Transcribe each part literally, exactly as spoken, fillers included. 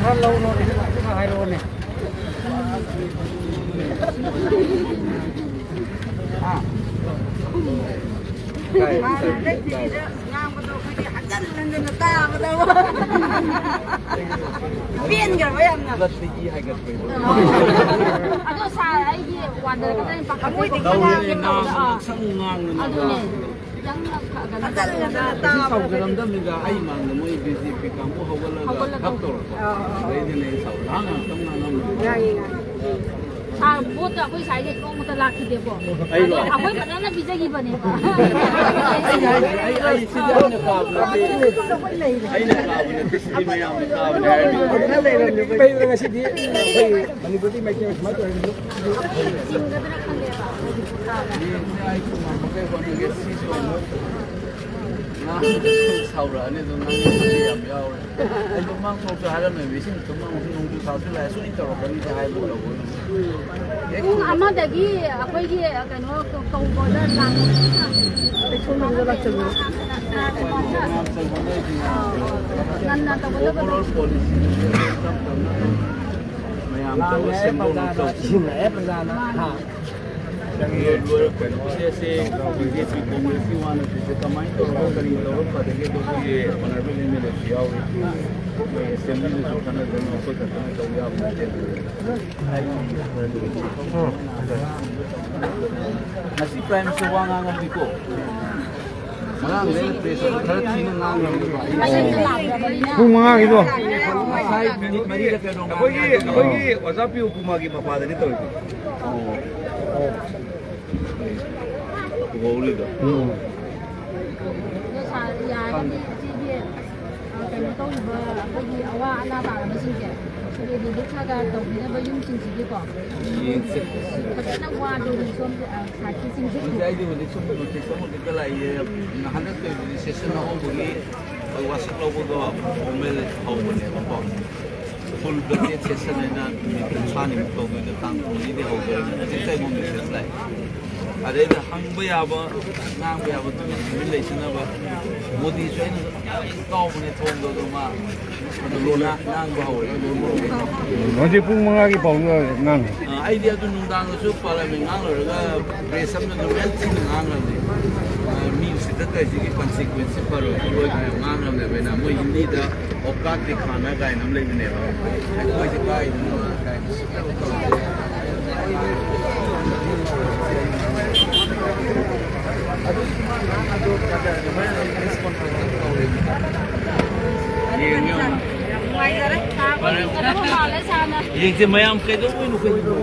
ꯈꯔ ꯂꯧꯔꯣꯅꯦ, ꯑꯗꯨꯒ ꯍꯥꯏꯔꯛꯑꯣꯅꯦ꯫ ꯍꯥ? ꯍꯥꯟꯅ ꯍꯟꯗꯛ ꯆꯍꯤꯗ ꯉꯥꯡꯕꯗꯣ ꯑꯩꯈꯣꯏꯗꯤ ꯍꯟꯖꯟ ꯍꯟꯖꯟꯅ ꯇꯥꯕꯗ ꯄꯦꯟꯈ꯭ꯔꯕ ꯌꯥꯝꯅ꯫ ꯕ꯭ꯂꯠꯇꯒꯤ ꯍꯥꯏꯒꯠꯄꯩꯗꯣ꯫ ꯑꯗꯣ ꯁꯥꯔ, ꯑꯩꯒꯤ ꯋꯥꯟꯗꯔꯒꯗ꯭ꯔꯅ ꯄꯥꯈꯠꯄꯩ ꯊꯃꯣꯏꯗꯒꯤ ꯀꯣꯛꯇ ꯉꯥꯡꯉꯦ ꯉꯥꯡꯉꯦ ꯇꯧꯕꯗꯣ꯫ ꯇꯧꯕꯗꯣ꯫ ꯑꯥ, ꯉꯥꯡꯅ ꯑꯗꯨꯅꯦ꯫ ꯈꯤꯇꯪ ꯍꯟꯖꯟ ꯍꯟꯖꯟꯅ ꯇꯥꯕꯗ꯫ ꯁꯥꯎꯖꯔꯝꯗꯕꯅꯤꯗ, ꯑꯩ ꯃꯥꯡꯗ ꯃꯣꯏ ꯕꯤ ꯖꯦ ꯄꯤ ꯀꯥꯡꯕꯨ ꯍꯧꯒꯠꯂꯒ ꯍꯧꯒꯠꯂꯒ ꯊꯞ ꯇꯧꯔꯛꯄ꯫ ꯑꯥ, ꯑꯥ, ꯑꯥ꯫ ꯑꯗꯩꯗꯤ ꯑꯩ ꯁꯥꯎ-, ꯉꯥꯡ ꯉꯥꯛꯇꯪ ꯉꯥꯡꯉꯝꯃꯦ꯫ ꯉꯥꯡꯉꯤ, ꯉꯥꯡꯉꯤ꯫ ꯁꯥꯔ, ꯚꯣꯠꯇ ꯑꯩꯈꯣꯏ ꯁ꯭ꯋꯥꯏꯗ ꯅꯣꯡꯃꯇ ꯂꯥꯛꯈꯤꯗꯦꯀꯣ꯫ ꯑꯩꯔꯣ? ꯑꯗꯣ ꯑꯩꯈꯣꯏ ꯐꯖꯅ ꯄꯤꯖꯈꯤꯕꯅꯦꯕ꯫ ꯑꯩ ꯍꯥꯏꯁꯦ, ꯑꯩ, ꯑꯩ ꯁꯤꯗꯤ ꯑꯩꯅ ꯀꯥꯕ ꯅꯠꯇꯦ꯫ ꯑꯩꯅ ꯀꯥꯕ ꯅꯠꯇꯦ, ꯁꯤꯗꯤ ꯃꯌꯥꯝꯅ ꯀꯥꯕꯅꯦ ꯍꯥꯏꯔꯤꯅꯦ꯫ ꯐꯖꯅ ꯂꯩꯔꯝꯃꯦ꯫ ꯀꯩꯅꯣ ꯉꯁꯤꯗꯤ ꯑꯩꯈꯣꯏ ꯃꯅꯤꯄꯨꯔꯗꯤ ꯃꯩꯇꯩ ꯁꯨꯃꯥꯏꯅ ꯇꯧꯔꯦ꯫ ꯆꯤꯡꯒꯗ꯭ꯔꯥ ꯈꯜꯂꯦꯕ꯫ ꯌꯦꯡꯁꯦ, ꯑꯩ ꯉꯝꯃꯒ ꯍꯣꯠꯅꯒꯦ꯫ ꯁꯤꯁꯨ ꯑꯃꯨꯛ ꯉꯥꯡꯕꯗ ꯁꯥꯎꯔꯛꯑꯅꯤ, ꯑꯗꯨ ꯉꯥꯡꯅꯤꯡꯕꯗꯤ ꯌꯥꯝ ꯌꯥꯎꯔꯦ꯫ ꯑꯩ ꯃꯃꯥꯡ ꯊꯣꯛꯁꯨ ꯍꯥꯏꯔꯝꯃꯦꯕ, ꯏꯁꯤꯡ ꯇꯨꯝꯃꯝꯃꯁꯨ ꯅꯣꯡꯖꯨ ꯊꯥꯁꯨ ꯂꯥꯛꯑꯦ, ꯁꯣꯏꯅ ꯇꯧꯔꯛꯀꯅꯤꯗꯤ ꯍꯥꯏꯕ ꯇꯧꯕ꯫ ꯄꯨꯡ ꯑꯃꯗꯒꯤ ꯑꯩꯈꯣꯏꯒꯤ ꯀꯩꯅꯣ ꯀꯧꯕꯗ ꯂꯥꯛꯄ ꯉꯟꯅ ꯇꯧꯒꯗꯕꯗꯣ꯫ ꯑꯣꯚꯔꯑꯣꯜ ꯄꯣꯂꯤꯁꯤꯗꯨꯁꯨ ꯇꯞ ꯇꯞꯅ ꯃꯌꯥꯝ ꯇꯧꯔꯒ ꯁꯦꯝꯗꯣꯛꯅꯕ ꯇꯧꯁꯤ꯫ ꯏꯁꯤꯡ ꯂꯥꯛꯑꯦ ꯄ꯭ꯔꯖꯥꯅ꯫ ꯍꯥ? ꯂꯣꯏꯔꯛꯄꯅꯤ꯫ ꯁꯤꯁꯦ ꯕꯤ ꯖꯦ ꯄꯤ ꯀꯣꯡꯒ꯭ꯔꯦꯁꯀꯤ ꯋꯥ ꯅꯠꯇꯦ꯫ ꯁꯤ ꯀꯃꯥꯏꯅ ꯇꯧꯔꯒ ꯀꯔꯤ ꯇꯧꯔꯒ ꯐꯗꯒꯦ? ꯑꯗꯨ ꯑꯩꯈꯣꯏꯒꯤ ꯑꯣꯅꯔꯦꯕꯜ ꯑꯦꯝ ꯑꯦꯜ ꯑꯦꯁꯨ ꯌꯥꯎꯔꯤ꯫ ꯑꯩꯈꯣꯏ ꯑꯦꯁꯦꯝꯕ꯭ꯂꯤꯗꯁꯨ ꯈꯟꯅꯗꯅ ꯑꯩꯈꯣꯏ ꯈꯛꯇꯅ ꯇꯧ ꯌꯥꯕ ꯅꯠꯇꯦ꯫ ꯉꯁꯤ ꯄ꯭ꯔꯥꯏꯝ ꯃꯤꯅꯤꯁꯇꯔ ꯋꯥ ꯉꯥꯡꯉꯝꯗꯦꯀꯣ꯫ ꯉꯔꯥꯡꯗꯤ ꯑꯩꯅ ꯄ꯭ꯔꯦꯁ ꯑꯗꯨ ꯈꯔ ꯊꯤꯅ ꯉꯥꯡꯉꯝꯃꯦꯕ꯫ ꯄꯨꯡ ꯃꯉꯥꯒꯤꯗꯣ꯫ ꯉꯁꯥꯏ ꯃꯤꯅꯤꯠ ꯃꯔꯤꯗ ꯀꯩꯅꯣ ꯑꯩꯈꯣꯏꯒꯤ, ꯉꯥꯡꯉꯝꯃꯦ꯫ ꯑꯩꯈꯣꯏꯒꯤ ꯑꯣꯖꯥ ꯄꯤꯌꯨ ꯀꯨꯃꯥꯔꯒꯤ ꯃꯄꯥꯗꯅꯤ ꯇꯧꯔꯤꯗꯣ꯫ ꯑꯣ꯫ ꯎꯍꯧꯔꯤꯗꯣ꯫ ꯎꯝ꯫ ꯑꯗꯣ ꯁꯥꯔ, ꯌꯥꯔꯒꯗꯤ ꯁꯤꯒꯤ, ꯑ, ꯀꯩꯅꯣ ꯇꯧꯔꯤꯕ ꯑꯩꯈꯣꯏꯒꯤ ꯑꯋꯥ ꯑꯅꯥ ꯇꯥꯔꯕꯁꯤꯡꯁꯦ, ꯁꯤꯒꯤ ꯔꯤꯂꯤꯐ ꯈꯔ ꯈꯔ ꯇꯧꯕꯤꯅꯕ ꯌꯨꯝꯁꯤꯡꯁꯤꯒꯤꯀꯣ꯫ ꯌꯦꯡꯁꯦ꯫ ꯐꯖꯅ ꯋꯥꯗꯣꯔꯤ ꯁꯣꯝꯒꯤ, ꯑ, ꯁꯥꯇ꯭ꯔꯁꯤꯡꯁꯦ꯫ ꯍꯧꯖꯤꯛ ꯑꯩꯗꯤ ꯍꯧꯖꯤꯛ ꯁꯨꯝ ꯅꯣꯇꯤꯁ ꯑꯃꯈꯛꯇ ꯂꯥꯛꯏꯌꯦ꯫ ꯍꯟꯗꯛ ꯇꯧꯔꯤꯕꯗꯤ ꯁꯦꯁꯟ ꯑꯍꯧꯕꯒꯤ ꯑꯩꯈꯣꯏ ꯋꯥꯁꯛ ꯂꯧꯕꯒ ꯐꯣꯔꯃꯦꯜ ꯍꯧꯕꯅꯦꯕꯀꯣ꯫ Full budget session ꯍꯥꯏꯅ ꯅꯨꯃꯤꯠ ꯀꯨꯟꯊ꯭ꯔꯥꯅꯤꯃꯨꯛ ꯇꯧꯗꯣꯏꯅꯦ꯫ ꯇꯥꯡ ꯀꯨꯟꯃꯔꯤꯗꯒꯤ ꯍꯧꯗꯣꯏꯅꯦ꯫ ꯍꯧꯖꯤꯛ ꯀꯩꯒꯨꯝꯕ message ꯂꯥꯛꯑꯦ꯫ ꯑꯗꯩꯗ ꯍꯪꯕ ꯌꯥꯕ, ꯉꯥꯡꯕ ꯌꯥꯕ ꯇꯨꯃꯤꯟ ꯇꯨꯃꯤꯟ ꯂꯩꯇꯅꯕ꯫ ꯃꯣꯗꯤꯁꯨ ꯑꯩꯅ ꯌꯥꯝ ꯀꯥꯎꯕꯅꯦ ꯊꯣꯡꯗꯣ, ꯑꯗꯣ ꯃꯥ ꯑꯗꯨ ꯉꯥꯡꯕ ꯍꯧꯔꯦ꯫ ꯍꯧꯖꯤꯛ ꯄꯨꯡ ꯃꯉꯥꯒꯤ ꯄꯥꯎ ꯉꯥꯡꯉꯤ꯫ ꯑ, ꯑꯩꯗꯤ ꯑꯗꯨ ꯅꯨꯡꯗꯥꯡꯗꯁꯨ ꯄꯥꯔꯂꯃꯦꯟ ꯉꯥꯡ ꯂꯣꯏꯔꯒ ꯄ꯭ꯔꯦꯁ ꯑꯃꯗ ꯑꯗꯨꯝ ꯌꯥꯝ ꯊꯤꯅ ꯉꯥꯡꯈ꯭ꯔꯕꯅꯦ꯫ ꯑ, ꯃꯤ ꯎꯁꯤꯠꯇꯠꯇ꯭ꯔꯤꯁꯤꯒꯤ consequence ꯐꯔꯣꯏ ꯈꯣꯠꯂꯣꯏ ꯀꯥꯏꯅ ꯉꯥꯡꯈ꯭ꯔꯕꯅꯦꯕ ꯑꯩꯅ꯫ ꯃꯣꯏ ꯍꯤꯟꯗꯤꯗ ꯑꯣꯀꯥꯠ ꯗꯤꯈꯥꯅꯥ ꯀꯥꯏꯅ ꯑꯃ ꯂꯩꯕꯅꯦꯕ꯫ ꯑꯩꯈꯣꯏꯁꯦ ꯀꯥꯏꯗꯅꯣ ꯀꯥꯏꯅ꯫ ꯌꯦꯡꯉꯦ꯫ ꯅꯨꯡꯉꯥꯏꯖꯔꯦ꯫ ꯐꯔꯦ꯫ ꯐꯖꯕ ꯃꯥꯜꯂꯦ ꯁꯥꯔꯅ꯫ ꯌꯦꯡꯁꯦ ꯃꯌꯥꯝ ꯀꯩꯗꯧꯕꯩꯅꯣ ꯀꯩꯅꯣ꯫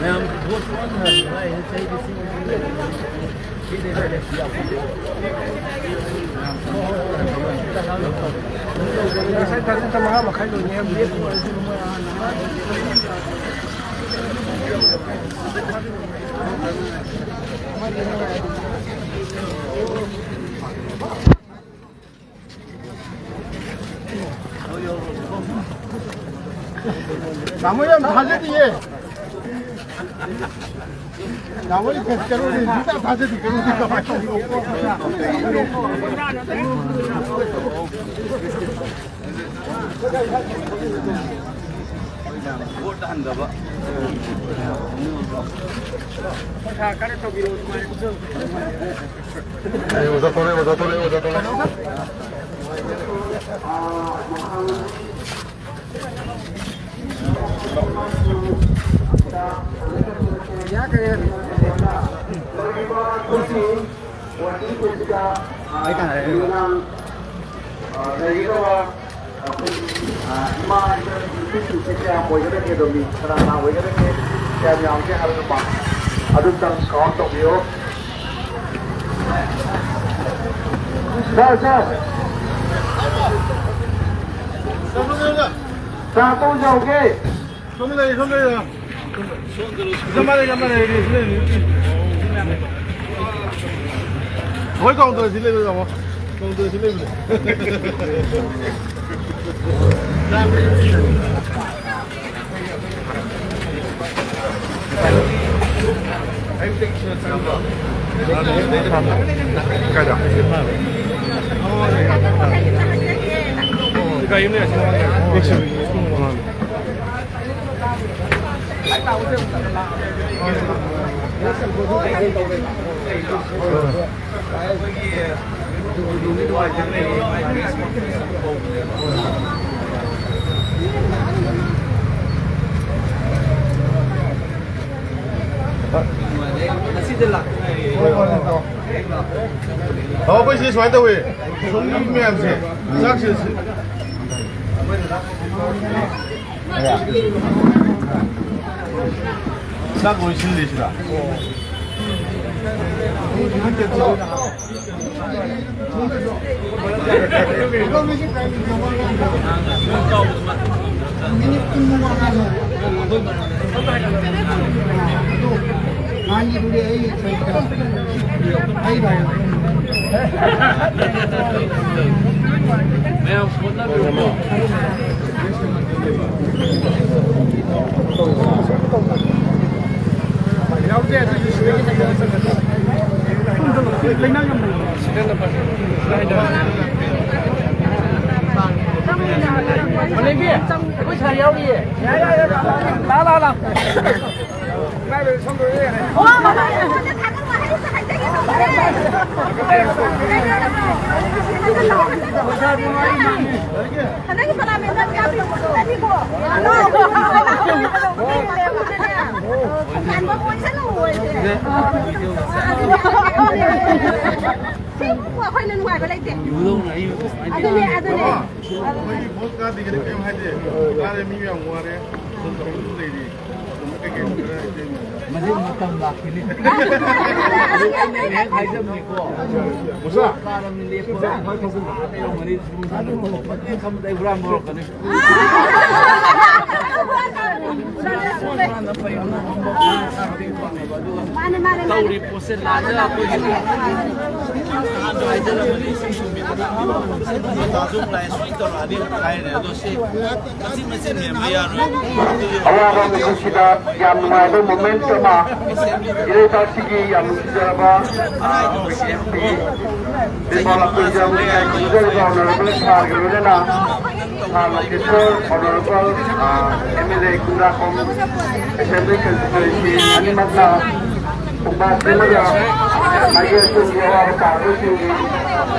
ꯃꯌꯥꯝ ꯚꯣꯠ ꯋꯥꯟ ꯊꯥꯔꯤꯕ ꯂꯥꯏꯔꯤ ꯆꯍꯤꯗꯤ ꯁꯤ ꯉꯁꯥꯏ ꯇꯥꯔꯤꯛ ꯃꯉꯥ ꯃꯈꯥꯏ ꯂꯣꯏꯅꯤ ꯍꯥꯏꯕꯗꯨꯗꯤ꯫ ꯇꯥꯃꯣ ꯌꯥꯝ ꯊꯥꯖꯗꯤꯌꯦ꯫ ꯇꯥꯃꯣ ꯏꯐꯦꯠ ꯀꯩꯅꯣꯅꯦ, ꯁꯨꯡꯊꯥ ꯊꯥꯖꯗꯤ ꯀꯩꯅꯣꯅꯦ, ꯀꯃꯥꯏꯅ ꯇꯧꯕꯅꯣ? ꯄꯩꯁꯥ ꯈꯔ ꯇꯧꯕꯤꯔꯛꯑꯣ꯫ ꯑꯩ ꯑꯣꯖꯥ ꯊꯣꯛꯂꯛꯑꯦ, ꯑꯣꯖꯥ ꯊꯣꯛꯂꯛꯑꯦ, ꯑꯣꯖꯥ ꯊꯣꯛꯂꯛꯑꯦ꯫ ꯑꯩ ꯀꯅꯥ ꯂꯩꯔꯤꯅꯣ? ꯂꯩꯒꯗꯕ ꯑꯩꯈꯣꯏ, ꯑ, ꯏꯃꯥ ꯏꯆꯟ ꯅꯨꯄꯤꯁꯤꯡꯁꯦ ꯀꯌꯥꯝ ꯑꯣꯏꯒꯗꯒꯦ ꯑꯗꯣ ꯃꯤ ꯀꯅꯥ ꯀꯅꯥ ꯑꯣꯏꯒꯗꯒꯦ, ꯀꯌꯥꯝ ꯌꯥꯝꯒꯦ ꯍꯥꯏꯕꯗꯨꯃ ꯑꯗꯨꯝꯇꯪ count ꯇꯧꯕꯤꯌꯨ꯫ ꯁꯥꯔ, ꯁꯥꯔ, ꯆꯥꯛ ꯇꯣꯛꯑ ꯌꯥꯎꯒꯦ꯫ ꯁꯣꯝꯗ ꯂꯩ, ꯁꯣꯝꯗ ꯂꯩ꯫ ꯆꯞ ꯃꯥꯟꯅꯩ, ꯆꯞ ꯃꯥꯟꯅꯩ, ꯁꯤ ꯂꯩ꯫ ꯍꯣꯏ, counter ꯁꯤ ꯂꯩꯕ ꯌꯥꯎꯑꯣ꯫ Counter ꯁꯤ ꯂꯩꯕꯅꯦ꯫ ꯇꯥꯃꯣ, ꯑꯩꯈꯣꯏ ꯁꯤ ꯁꯨꯃꯥꯏꯅ ꯇꯧꯋꯦ, ꯁꯣꯝꯒꯤ ꯃꯌꯥꯝꯁꯦ, ꯆꯥꯛꯁꯦ ꯁꯤ-, ꯆꯥꯛ ꯂꯣꯏ ꯁꯤꯜꯂꯤ ꯁꯤꯗ꯫ ꯂꯩꯕꯤ, ꯑꯩꯈꯣꯏ ꯁꯥꯔ ꯌꯥꯎꯔꯤꯌꯦ꯫ ꯂꯥ, ꯂꯥ, ꯂꯥ꯫ ꯍꯟꯗꯛꯀꯤ ꯄꯔꯂꯥꯃꯦꯟꯗ ꯌꯥꯝ ꯂꯤꯡꯕ ꯅꯠꯇꯦꯀꯣ꯫ ꯁꯤ ꯑꯩꯈꯣꯏꯅ ꯅꯨꯡꯉꯥꯏꯕ ꯂꯩꯇꯦ꯫ ꯑꯗꯨꯅꯦ, ꯑꯗꯨꯅꯦ꯫ ꯃꯣꯏꯒꯤ ꯚꯣꯠ ꯀꯥꯗ꯭ꯔꯤꯉꯩꯗ ꯀꯩꯝ ꯍꯥꯏꯗꯦ꯫ ꯀꯥꯔꯦ, ꯃꯤ ꯌꯥꯝ ꯋꯥꯔꯦ꯫ ꯀꯩꯅꯣꯁꯨ ꯂꯩꯔꯤ꯫ ꯑꯗꯨꯝ ꯀꯩꯀꯩ ꯈꯔ ꯏꯇꯩꯃ꯫ ꯃꯁꯤ ꯃꯇꯝ ꯂꯥꯛꯈꯤꯅꯤ꯫ ꯑꯗꯨ ꯑꯩꯅ ꯍꯦꯛ ꯍꯥꯏꯖꯕꯅꯤꯀꯣ꯫ ꯑꯣꯖꯥ꯫ ꯀꯥꯔꯝꯅꯤ ꯂꯦꯞꯄꯒ꯫ ꯂꯩꯔꯝꯒꯅꯤ꯫ ꯃꯇꯦꯛ ꯈꯪꯕꯗ ꯑꯩ ꯍꯨꯔꯥꯟꯕ ꯍꯧꯔꯛꯀꯅꯤ꯫ ꯃꯥꯅꯦ, ꯃꯥꯅꯦ, ꯃꯥꯅꯦ꯫ ꯇꯧꯔꯤ ꯄꯣꯠꯁꯦ ꯂꯥꯟꯅ ꯑꯩꯈꯣꯏꯒꯤ ꯍꯥꯏꯖꯔꯕꯅꯤ, ꯏꯁꯤꯡ ꯁꯨꯝꯕꯤꯗꯅ ꯃꯇꯥꯁꯨ ꯂꯥꯏ ꯁꯨꯃꯥꯏꯅ ꯇꯧꯔꯛꯑꯅꯤ ꯍꯥꯏꯔꯦ꯫ ꯑꯗꯣ ꯁꯤ ꯃꯆꯤꯟ ꯃꯆꯤꯟ ꯃꯦꯟꯕ ꯌꯥꯔꯣꯏ꯫ ꯑꯋꯥꯕ ꯃꯈꯣꯏꯁꯤꯗ ꯌꯥꯝ ꯅꯨꯡꯉꯥꯏꯕ ꯃꯣꯃꯦꯟꯠ ꯑꯃ, ꯏꯔꯩꯄꯥꯛꯁꯤꯒꯤ ꯌꯥꯝ ꯅꯨꯡꯁꯤꯖꯔꯕ, ꯑ, ꯑꯩꯈꯣꯏꯒꯤ ꯑꯦꯝ ꯄꯤ ꯕꯤꯃꯣꯜ ꯑꯀꯨꯟꯖꯝ, ꯈꯪꯖꯔꯤꯕ ꯑꯣꯅꯔꯦꯕꯜ ꯁꯥꯔꯒ ꯂꯣꯏꯅꯅ ꯁꯥꯔ ꯂꯣꯀꯦꯁꯣꯔ, ꯑꯣꯅꯔꯦꯕꯜ, ꯑ, M L A ꯀꯨꯟꯗ꯭ꯔꯥꯈꯣꯝ assembly constituency ꯑꯅꯤꯃꯛꯅ ꯈꯣꯡꯕꯥꯟ ꯁꯦꯝꯂꯒ ꯃꯥꯏꯀꯩ ꯑꯁꯣꯝꯒꯤ ꯑꯋꯥꯕ ꯇꯥꯔꯕꯁꯤꯡꯒꯤ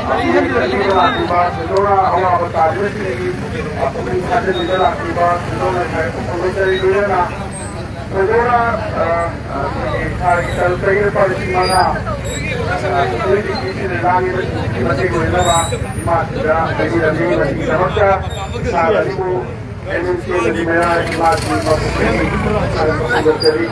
ꯂꯝꯕꯤꯗ ꯂꯥꯛꯂꯤꯕ ꯊꯣꯏꯗꯣꯛꯅ ꯑꯋꯥꯕ ꯇꯥꯔꯤꯕꯁꯤꯡꯒꯤ ꯄꯨꯛꯅꯤꯡ ꯊꯥꯖꯤꯟꯕꯤꯗ ꯂꯥꯛꯂꯤꯕ ꯊꯣꯏꯗꯣꯛꯅ ꯉꯥꯏꯈꯣ ꯐꯣꯡꯗꯣꯛꯆꯔꯤ꯫ ꯂꯣꯏꯅꯅ ꯊꯣꯏꯗꯣꯛꯅ, ꯑ, ꯑ, ꯁꯥꯔꯒꯤ ꯇꯔꯞꯇꯒꯤ ꯂꯨꯄꯥ ꯂꯤꯁꯤꯡ ꯃꯉꯥ, ꯑ, ꯁꯦꯀ꯭ꯌꯨꯔꯤꯇꯤ ꯐꯤꯁꯤꯡꯅ ꯂꯥꯡꯉꯤꯕꯁꯤꯡꯒꯤ ꯃꯇꯦꯡ ꯑꯣꯏꯅꯕ ꯏꯃꯥꯁꯤꯡꯗ ꯂꯩꯕꯤꯔꯝꯃꯤ꯫ ꯃꯁꯤꯒꯤꯗꯃꯛꯇ ꯁꯥꯔ ꯑꯁꯤꯕꯨ ꯑꯦꯝ ꯑꯦꯟ ꯁꯤ ꯑꯃꯗꯤ ꯃꯌꯥ ꯏꯃꯥꯁꯤꯡ ꯃꯄꯨꯛꯅꯤꯡ ꯊꯧꯒꯠꯆꯔꯤ꯫